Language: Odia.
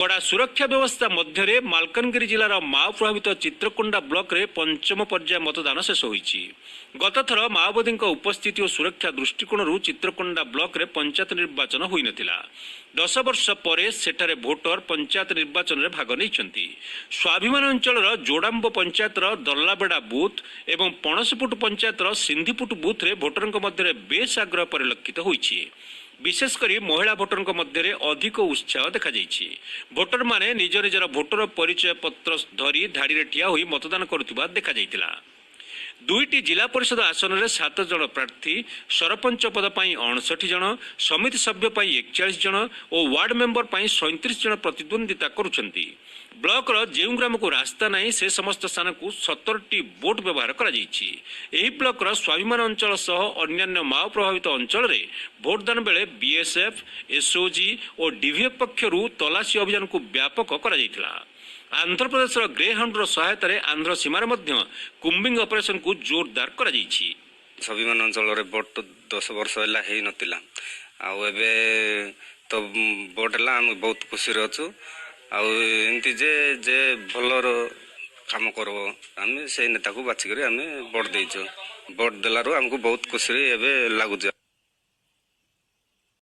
କଡ଼ା ସୁରକ୍ଷା ବ୍ୟବସ୍ଥା ମଧ୍ୟରେ ମାଲକାନଗିରି ଜିଲ୍ଲାର ମାଓ ପ୍ରଭାବିତ ଚିତ୍ରକୋଣ୍ଡା ବ୍ଲକରେ ପଞ୍ଚମ ପର୍ଯ୍ୟାୟ ମତଦାନ ଶେଷ ହୋଇଛି। ଗତଥର ମାଓବାଦୀଙ୍କ ଉପସ୍ଥିତି ଓ ସୁରକ୍ଷା ଦୃଷ୍ଟିକୋଣରୁ ଚିତ୍ରକୋଣ୍ଡା ବ୍ଲକରେ ପଞ୍ଚାୟତ ନିର୍ବାଚନ ହୋଇନଥିଲା। 10 ବର୍ଷ ପରେ ସେଠାରେ ଭୋଟର ପଞ୍ଚାୟତ ନିର୍ବାଚନରେ ଭାଗ ନେଇଛନ୍ତି। ସ୍ୱାଭିମାନ ଅଞ୍ଚଳର ଯୋଡ଼ାମ୍ବ ପଞ୍ଚାୟତର ଦର୍ଲାବେଡ଼ା ବୁଥ୍ ଏବଂ ପଣସପୁଟ ପଞ୍ଚାୟତର ସିନ୍ଧିପୁଟ ବୁଥ୍ରେ ଭୋଟରଙ୍କ ମଧ୍ୟରେ ବେଶ୍ ଆଗ୍ରହ ପରିଲକ୍ଷିତ ହୋଇଛି। ବିଶେଷ କରି ମହିଳା ଭୋଟରଙ୍କ ମଧ୍ୟରେ ଅଧିକ ଉତ୍ସାହ ଦେଖାଯାଇଛି। ଭୋଟରମାନେ ନିଜ ନିଜର ଭୋଟର ପରିଚୟ ପତ୍ର ଧରି ଧାଡ଼ିରେ ଠିଆ ହୋଇ ମତଦାନ କରୁଥିବା ଦେଖାଯାଇଥିଲା। ଦୁଇଟି ଜିଲ୍ଲା ପରିଷଦ ଆସନରେ ସାତ ଜଣ ପ୍ରାର୍ଥୀ, ସରପଞ୍ଚ ପଦ ପାଇଁ 59 ଜଣ, ସମିତି ସଭ୍ୟ ପାଇଁ 41 ଜଣ ଓ ୱାର୍ଡ ମେମ୍ବର ପାଇଁ 37 ଜଣ ପ୍ରତିଦ୍ୱନ୍ଦ୍ୱିତା କରୁଛନ୍ତି। ବ୍ଲକର ଯେଉଁ ଗ୍ରାମକୁ ରାସ୍ତା ନାହିଁ, ସେ ସମସ୍ତ ସ୍ଥାନକୁ 17ଟି ବୋଟ୍ ବ୍ୟବହାର କରାଯାଇଛି। ଏହି ବ୍ଲକର ସ୍ୱାଭିମାନ ଅଞ୍ଚଳ ସହ ଅନ୍ୟାନ୍ୟ ମାଓ ପ୍ରଭାବିତ ଅଞ୍ଚଳରେ ଭୋଟଦାନ ବେଳେ ବିଏସ୍ଏଫ୍, ଏସ୍ଓଜି ଓ ଡିଭିଏଫ୍ ପକ୍ଷରୁ ତଲାସୀ ଅଭିଯାନକୁ ବ୍ୟାପକ କରାଯାଇଥିଲା। ଆନ୍ଧ୍ରପ୍ରଦେଶର ଗ୍ରେ ହାଉଣ୍ଡର ସହାୟତାରେ ଆନ୍ଧ୍ର ସୀମାରେ ମଧ୍ୟ କୁମ୍ବିଂ ଅପରେସନକୁ ଜୋରଦାର କରାଯାଇଛି। ସ୍ୱାଭିମାନ ଅଞ୍ଚଳରେ ଭୋଟ 10 ବର୍ଷ ହେଲା ହେଇନଥିଲା। ଆଉ ଏବେ ତ ଭୋଟ ହେଲା, ଆମେ ବହୁତ ଖୁସିରେ ଅଛୁ। ଆଉ ଏମିତି ଯେ ଭଲର କାମ କରିବ, ଆମେ ସେଇ ନେତାକୁ ବାଛିକରି ଆମେ ଭୋଟ ଦେଇଛୁ। ଭୋଟ ଦେଲାରୁ ଆମକୁ ବହୁତ ଖୁସିରେ ଏବେ ଲାଗୁଛି।